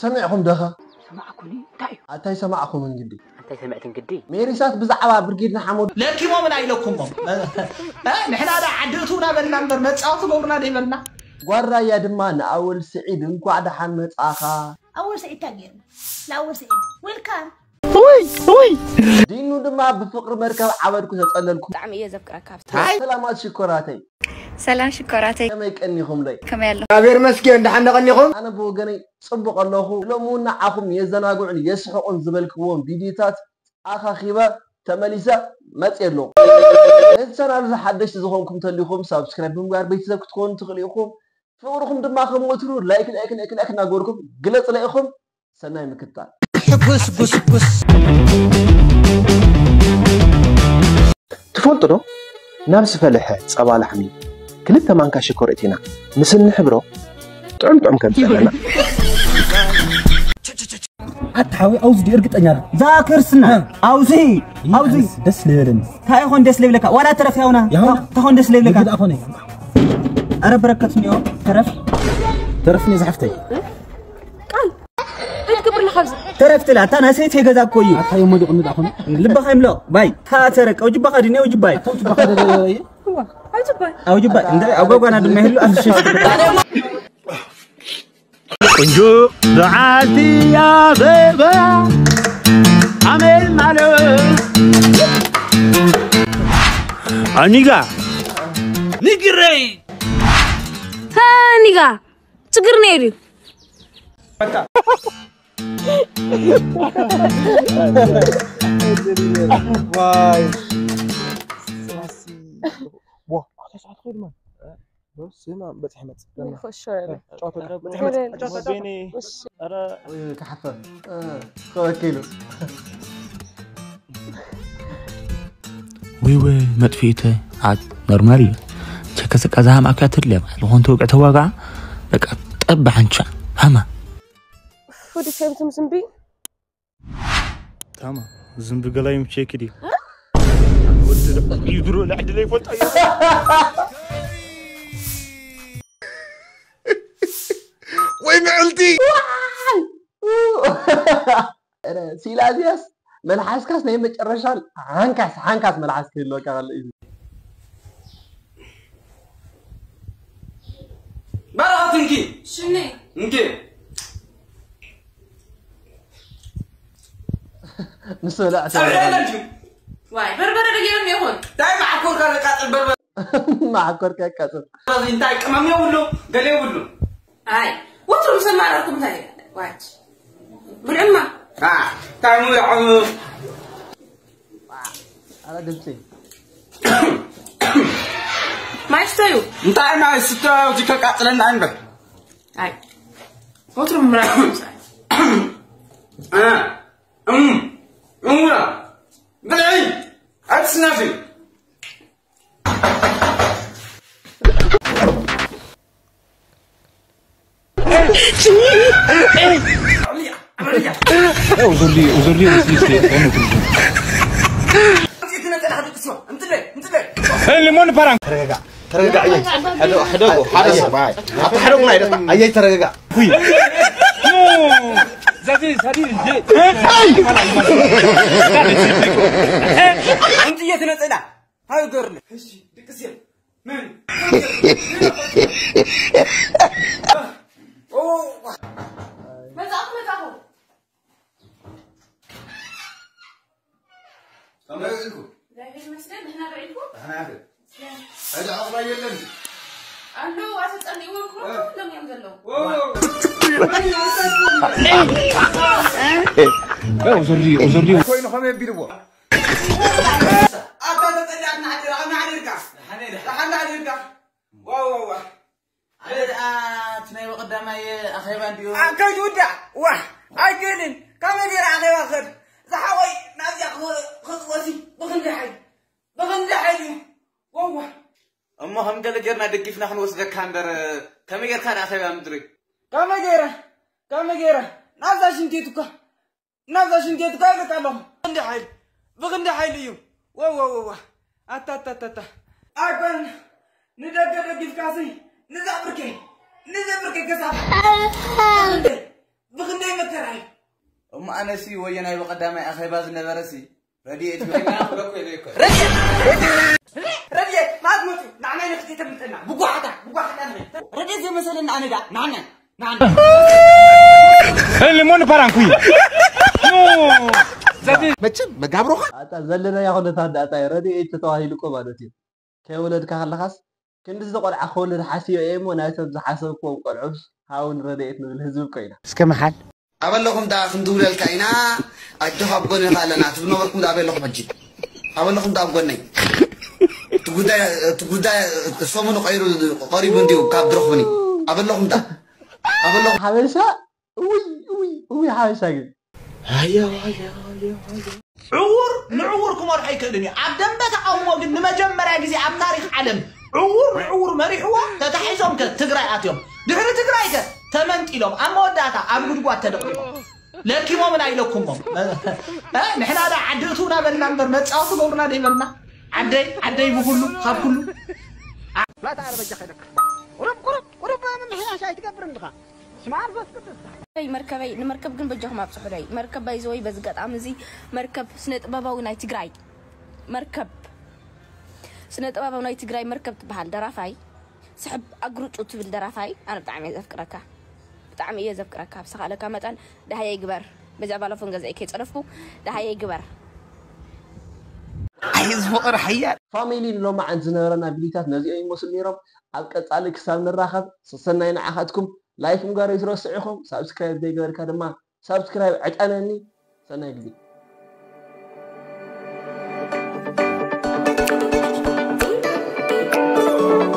ሰሚዕኹም ደኸ? ሰማዕኩኒ እንታይ እዩ ኣታይ ሰማዕኹም እንግዲ እንታይ ሰምዕት እንግዲ ሜሪሳት ብዛዕባ ብርጌድ ንሓመዱ ለኪሞም ኣይለኩሞም ንሕና ዳ ዓዲ እትውና በልና እምበር መፃወቲ ገብሩና ደይበልና ጓራያ ድማ ንኣወል ስዒድ እንኳዕ ደሓን መጻኻ ኣወል ስዒድ እንታይ ገይርና ንኣወል ስዒድ ዌልካም ዲኑ ድማ ብፍቕሪ መርከብ ዓበድኩ ተጸለልኩ ብጣዕሚ እየ ዘፍቅረካ ሰላማት ሽኮራተይ ሰላም ሽኮራተይ ከመይ ቀኒኹምለይ ከመይ ኣሎ እግዚኣብሔር መስገን ደሓን ነቐኒኹም ኣነ ብወገነይ ጽቡቕ ኣለኹ ሎሚ እውን ንዓኹም የዘናግዑን የስሕቑን ዝበልክዎም ቪድዮታት ኣኻኺበ ተመሊሰ መጽእ ኣለኹ ነዚ ቻናል እዚ ሓደሽቲ ዝኾንኩም ተሊኹም ሳብስክራይብ ብምግባር ቤተሰብ ክትኮኑ ትኽእሉ ኢኹም ፍቕርኹም ድማ ከም ወትሩ ላይክ ላይክ ላይክ ላይክ እናገበርኩም ግለጽ ለኢኹም ሰናይ ምክትታል ሕጉስ ጉስጉስ ትፈልጡ ዶ ናብ ዝፈለሐ ጸባ ላሕሚ ክልተ ማንካ ሽኮር እቲና ምስ እንሕብሮ ጥዑም ጥዑም ከምፅእ ኣለና ኣታ ሓወይ ኣውዚ ድዩ እርግጠኛ ዶ እዛ ክርስትና ኣውዚ ኣውዚ ደስ ልበለኒ እንታይ ይኾን ደስ ልብለካ ዋላ ተረፍ ያውና እንታይ ይኾን ደስ ልብለካ ኣረ በረከት እኒኦ ተረፍ ተረፍኒ ዝሓፍተይ ቃል እንታይ ትገብር ኣለኻ ኣብዚ ተረፍ ትላ እታ ናይ ሰይተይ ገዛ እኮ እዩ ኣታ የሞ ድቕኒ ዳኾነ ልባኻ ይምለቕ ባይ ታተረቀ ውጅባኻ ድንያ ውጅባይ እዋ ኣይትባይ ኣውጅባይ እንደ ኣጓጓና ድማ ይህሉ ኣፍሸሽ ቆንጆ በዓልቲ ኣበባ ኣሜን ማለት ኣኒጋ ንግረይ ሃኒጋ ችግር ነይሩ ዋይ ስማ በፂሕ መፅ ክሓፈ ክወኪሉ ወይ ወይ መጥፊእተ ዓት ኖርማል እዩ ቸከሰቃ ዝሃም ኣክያ ትድልያ ባዕሉ ኮንተ ውቅዕ ተዋጋ በቃ ጠብ ሓንቻ ሃማ ወዲ ሸምትም ዝንቢ ታማ ዝንቢ ገላይም ቼክ ድዩ ይድሮ ልዕድለ ይፈልጦ እዩ ወይ ምዕልቲ ሲላዚያስ መልሓስካስ ናይ መጨረሻ ሓንካስ ሓንካስ መልሓስ ክህልወካ ከሎ እዩ በረኸት እንኪ ሽኒ እንኪ ምስ በላዕ ጸብሒ የለን ድዩ ዋይ በርበረ ደገይሩ ይኹን እንታይ መዓኮርካ ዘቃጥል በርበረ መዓኮርካ የቃጽል እንታይ ቅመም የብሉ ገለ የብሉ ኣይ ወትሩ ምስ ኣማረርኩም እንታይ ዋች ብልዕማ እንታይ ሙያዖም ኣረ ድምፂ ማይ ስተዩ እንታይ ማይ ስተ እዚ ከቃጥለና እንበር ኣይ ወትሩ ምራኩም ብልዒ ኣትስነፊ Aujourd'hui, aujourd'hui aussi, c'est un autre jour. ሊሞን ፓራን ተረጋጋ ተረጋጋ ሕደጉ ሓደ ሰብ ኣታ ሕደጉ ናይ ደታ ኣየይ ተረጋጋ እንት እየትነጥና ሃገርለ እሺ ድቅስ ምን መጻኹ መጻኹ ከመይ ኢልኩም እግዚኣብሔር ይመስገን ንሕና ዶ ኢልኩም ሕደ ዓቕባ የለን ኣሎ ኣተጸልእዎም ክሮም ሎም እዮም ዘለዉ Aujourd'hui, aujourd'hui, ኮይኑ ከመይ ኣቢልዎ ኣታ ተጸላእትና ዓዲ ረኣና ዓዲርካ ረሓና ዓዲርካ ዋዋዋ ኣነ ደኣ እቲ ናይ ቀዳማይ ኣኼባ እንድዩ ከይትውዳእ ዋ ኣይክእልን ከመይ ገይረ ኣኼባ ክኸድ ዝሓወይ ናብዚኣ ክወሲ ብክንዲ ሓይል ብክንዲ ሓይል እዩ ወዋ እሞ ከም ገለ ጌርና ደጊፍና ክንወስደካ እምበር ከመይ ጌርካ ደኣ ኣኼባ ምድሪ ከመይ ገይረ ከመይ ገይረ ናብዛ ሽንቴት እኳ ናብዛ ሽንቴት እኳ ይገጥ ኣለኹ ብክንዲ ሓይል ብክንዲ ሓይል እዩ ወወወዋ ኣታታታታ ኣበን ንደገ ደጊፍካሲ ንዛ ብርከይ ንዚ ብርከይ ገዛ ኣነሲ ወየናይ ብቐዳማይ ኣኼባ ዝነበረሲ ረድኤት ና ክብለኩ ኢለ ይኮ ረድኤት ማት ሞቲ ንዓናይ ንክቲ ተምጠና ብጓሓታ ብጓሓታ ንኸ ረድኤት ዘይመሰለና ኣነ ዳ ንዓናይ ንዓናይ Ele mano paranqui. መቸም መጋብሮኻ ኣታ ዘለናያ ኩነታት ዳታ ረድኤት ተተባሂሉ እኮ ማለት እዩ ከይወለድካ ከለኻስ ክንዲ ዝተቆልዓ ክወልድ ሓሲበ እየ እሞ ናይቶም ዝሓሰብክዎም ቆልዑስ ሃውን ረድኤት ንብል ህዝቢ እኮ ኢና እስከ መሓል ኣበለኹም ደኣ ክንድውለልካ ኢና ኣጆኻ ኣብ ጎንኻ ኣለና ትብል ነበርኩም ደኣ ኣበለኹም ሕጂ ኣበለኹም ደኣ ኣብ ጎነይ እቲ ጉዳይ እቲ ጉዳይ ሰሙኑ ቀይሩ ቀሪቡ እንድዩ ካብ ድረኽቡኒ ኣበለኹም ደኣ ኣበለኹም ሓበሻ እውይ እውይ እውይ ሓበሻ ግን ሃያ ሃያ ዕውር ንዕውር ክመርሖ ኣይክእልን እዩ ኣብ ደንበ ተቃውሞ ግን ንመጀመርያ ግዜ ኣብ ታሪክ ዓለም ዕውር ንዕውር መሪሕዎ ተታሒዞም ከ ትግራይ ኣትዮም ድሕሪ ትግራይ ከ ተመንጢሎም ኣብ መወዳእታ ኣብ ጉድጓድ ተደቂቖም ለኪሞምን ኣይለኩሞም ንሕና ዳ ዓዲ እትውና በልና እምበር መፃወቲ ገብሩና ደይበልና ዓደይ ዓደይ ብኩሉ ካብ ኩሉ لا تعال بجا خيرك قرب قرب قرب من هي شاي تقبر عندها መርከበይ መርከበይ ንመርከብ ግን በጃኹም ኣብፅሑለይ መርከብ ባይዘወይ በዚ ገጣሚ እዚ መርከብ ስነ ጥበባዊ ናይ ትግራይ መርከብ ስነ ጥበባዊ ናይ ትግራይ መርከብ ትበሃል ደራፋይ ስሕብ ኣግርጩ ትብል ደራፋይ ኣነ ብጣዕሚ እየ ዘፍቅረካ ብጣዕሚ እየ ዘፍቅረካ ብዝተኻእለካ መጠን ደሃየ ይግበር በዚኣ ባለፎን ገዛኢ ከይፀደፍኩ ደሃየ ይግበር ኣየ ዝፍቕር ሓያል ፋሚሊ ንሎማዓንቲ ዝነበረና ቪዲዮታት ነዚኦም ይመስሉ ነይሮም ኣብ ቀፃሊ ክሳብ ንራኸብ ሰሰናይ ንዓኻትኩም ላይክ ምግባር ኣይትረስዑ ኢኹም ሳብስክራይብ ዘይገበርካ ድማ ሳብስክራይብ ዕጠነኒ ሰናይ ግዜ